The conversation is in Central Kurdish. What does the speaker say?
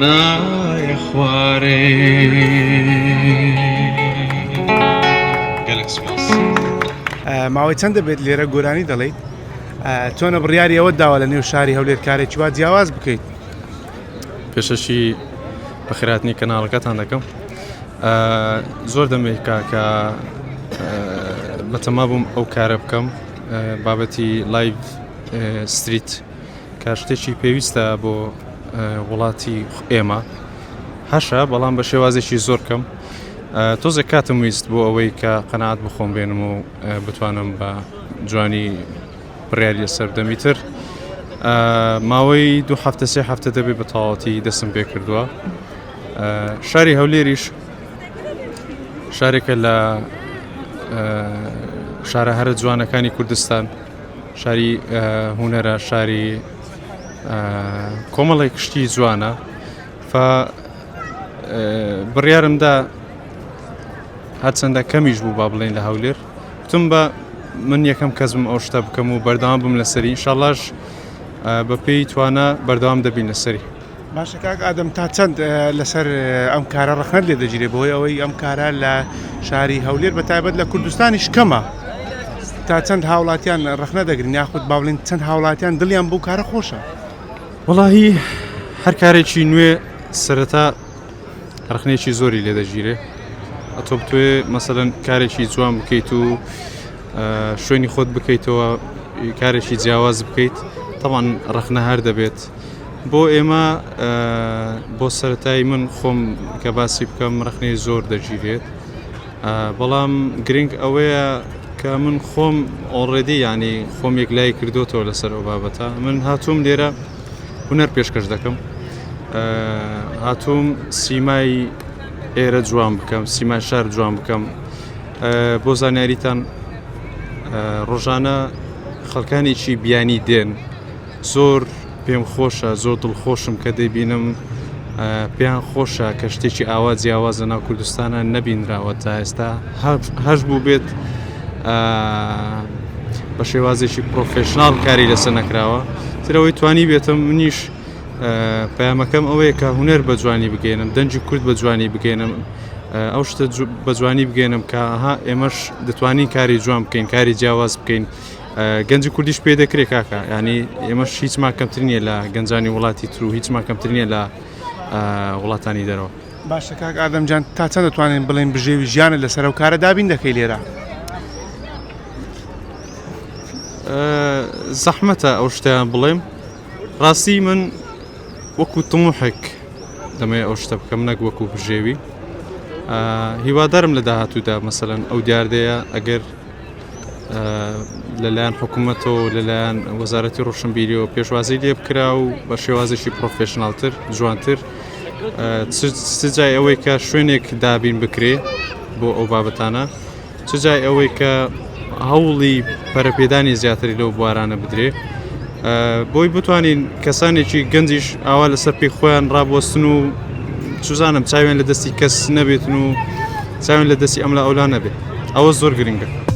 نایە خوارێ. گەلەک سوپاس. ماوەی چەند دەبێت لێرە گۆرانی دەڵێیت؟ چۆنە بڕیاری ئەوەت داوە لە نێو شاری هەولێر کارێکی وا جیاواز بکەیت؟ پێشەکی بەخێرهاتنی کەناڵەکەتان دەکەم. زۆر دەمێکە کە بەتەما بووم ئەو کارە بکەم بابەتی live street کە شتێکی پێویستە بۆ وڵاتی ئێمە هەشە بەڵام بە شێوازێکی زۆر کەم تۆزێک کاتم ویست بۆ ئەوەی کە قەنەعات بخۆم بێنم و بتوانم بە جوانی بڕیاری لەسەر بدەم ئیتر ماوەی دوو هەفتە سێ هەفتە دەبێت بە تەواوەتی دەستم پێ کردووە شاری هەولێریش شارێکە لە شارە هەرە جوانەکانی کوردستان شاری هوەرە شاری کۆمەڵێک شتی جوانە ف بڕیارمدا هەرچەندە کەمیش بوو با بڵێن لە هەولێر وتم بە من یەکەم کەس بم ئەو شتە بکەم و بەردەوام بم لەسەری ئینشاڵاش بە پێی توانا بەردەوام دەبین لەسەری. باشە کاک ئادەم تا چەند لەسەر ئەم کارە ڕەخنەت لێ دەگیرێ بەهۆی ئەوەی ئەم کارە لە شاری هەولێر بە تایبەت لە کوردستانیش کەمە تا چەند هاوڵاتیان ڕەخنە دەگرن یاخود با بڵێین چەند هاوڵاتیان دڵیان بەو کارە خۆشە؟ وەڵاهی هەر کارێکی نوێ سەرەتا ڕەخنەیەکی زۆری لێ دەگیرێ ئەتۆ بتوێ مەسەلەن کارێکی جوان بکەیت و شوێنی خۆت بکەیتەوە کارێکی جیاواز بکەیت تەوان ڕەخنە هەر دەبێت بۆ ئێمە بۆ سەتایی من خۆم کە باسی بکەم ڕخنەی زۆر دەگیرێت بەڵام گرنگ ئەوەیە کە من خۆم already ینی خۆم یەکلایی کردوتەوە لەسەر ئەو بابەتە من هاتووم لێرە هونەر پێشکەش دەکەم هاتووم سیمای ئێرە جوان بکەم سیمای شار جوان بکەم بۆ زانیاریتان ڕۆژانە خەڵکانێکی بیانی دێن زۆر پێم خۆشە زۆر دڵخۆشم کە دەیبینم پێیان خۆشە کە شتێکی ئاوا جیاواز لە ناو کوردستانە نەبینراوە تا ئێستا هەش بوو بێت بە شێوازێکی professional کاری لەسەر نەکراوە ترەوەی توانی بێتم منیش پەیامەکەم ئەوەیە کە هونەر بە جوانی بگەێنم دەنگی کورد بە جوانی بگەێنم ئەو شتە بە جوانی بگەێنم کە ها ئێمەش دەتوانین کاری جوان بکەین کاری جیاواز بکەین گەنجی کوردیش پێ دەکرێت کاکە ینی ئێمەش هیچمان کەمتر نییە لە گەنجانی وڵاتی تر و هیچمان کەمتر نییە لە وڵاتانی دەرەوە. باشە کاک ئادەم جان تا چەند دەتوانین بڵێین بژێوی ژیانت لەسەر ئەو کارە دابین دەکەی لێرە؟ زەحمەتە ئەو شتیان بڵێم ڕاستی من وەکو تموحێک دەمەوێت ئەو شتە بکەم نەک وەکو بژێوی هیوادارم لە داهاتوودا مەسەلەن ئەو دیاردەیە ئەگەر لەلایەن حکوومەتەوە لەلایەن وەزارەتی ڕۆشنبیریەوە پێشوازی لێ بکرا و بە شێوازێکی professional تر جوانتر چ جای ئەوەی کە شوێنێک دابین بکرێ بۆ ئەو بابەتانە چ جای ئەوەی کە هەوڵی پەرەپێدانی زیاتری لەو بوارانە بدرێ بۆی بتوانین کەسانێکی گەنجیش ئاوا لەسەر پێی خۆیان ڕابوەستن و چزانم چاویان لە دەستی کەس نەبێتن و چاویان لە دەستی ئەملا ئەولا نەبێت ئەوە زۆر گرنگە.